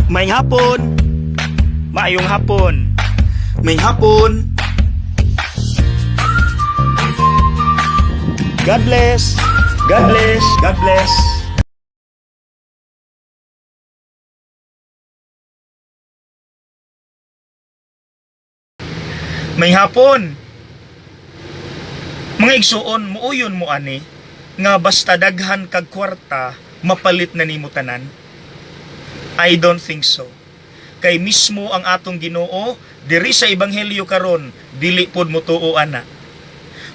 Maayong hapon. Maayong hapon. Maayong hapon. God bless. God bless. God bless. Maayong hapon. Mga igsuon, muuyon mo ani nga basta daghan kag kwarta, mapalit na nimo tanan. I don't think so. Kay mismo ang atong Ginoo diri sa ebanghelyo karon, dili pod motuo ana.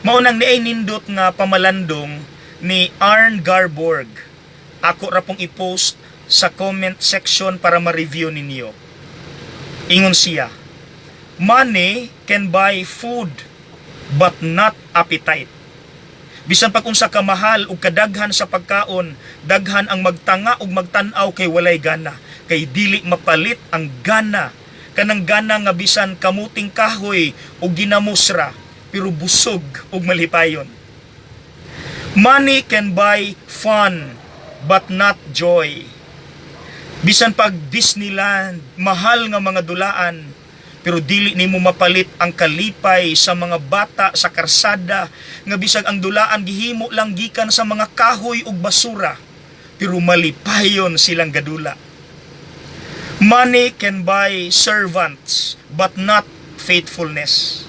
Mao nang niay nindot nga pamalandong ni Arn Garborg. Ako ra pong i-post sa comment section para ma-review ninyo. Ingon siya, "Money can buy food but not appetite." Bisan pag unsa ka mahal ug kadaghan sa pagkaon, daghan ang magtanga ug magtan-aw kay walay gana, kay dili mapalit ang gana. Kanang gana nga bisan kamuting kahoy ug ginamusra, pero busog ug malipayon. Money can buy fun but not joy. Bisan pag Disneyland, mahal nga mga dulaan, pero dili nimo mapalit ang kalipay sa mga bata sa karsada nga bisag ang dulaan gihimo lang gikan sa mga kahoy ug basura, pero malipayon silang gadula. Money can buy servants but not faithfulness.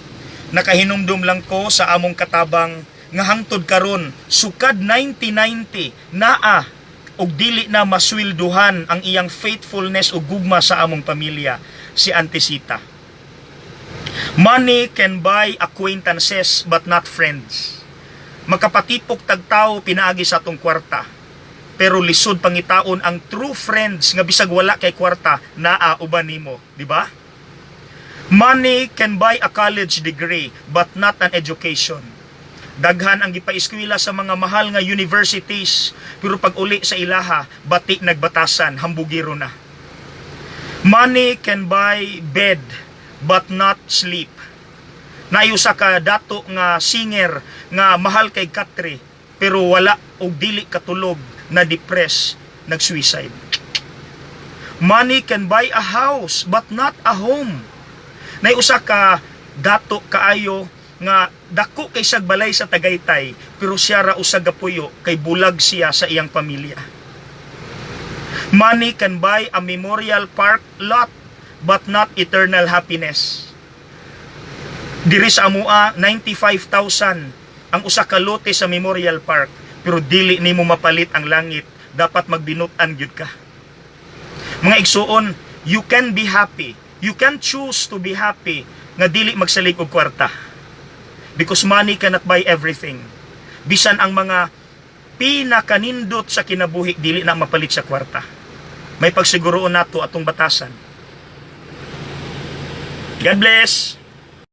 Nakahinumdum lang ko sa among katabang nga hangtod karon, sukad 1990, naa og dili na maswelduhan ang iyang faithfulness ug gugma sa among pamilya, si Auntie Sita. Money can buy acquaintances but not friends. Makapatipok tag tao pinaagi sa atong kwarta. Pero lisod pangitaon ang true friends nga bisag wala kay kwarta, naa uban nimo, di ba? Money can buy a college degree but not an education. Daghan ang gipaeskwela sa mga mahal nga universities, pero pag uli sa ilaha, bati nagbatasan, hambugiro na. Money can buy bed but not sleep. Naay usa ka dato nga singer nga mahal kay katre, pero wala og dili katulog, na depress, nag-suicide. Money can buy a house but not a home. Nay usa ka dato kaayo nga dako kay siyag balay sa Tagaytay, pero siya ra usa gapuyo kay bulag siya sa iyang pamilya. Money can buy a memorial park lot but not eternal happiness. Diri sa amoa, 95,000 ang usa ka lote sa Memorial Park, pero dili nimo mapalit ang langit, dapat magbinut-an gyud ka. Mga igsuon, you can be happy. You can choose to be happy nga dili magsalig og kwarta. Because money cannot buy everything. Bisan ang mga pinakanindot sa kinabuhi, dili na mapalit sa kwarta. May pagsiguroon nato atong batasan. God bless.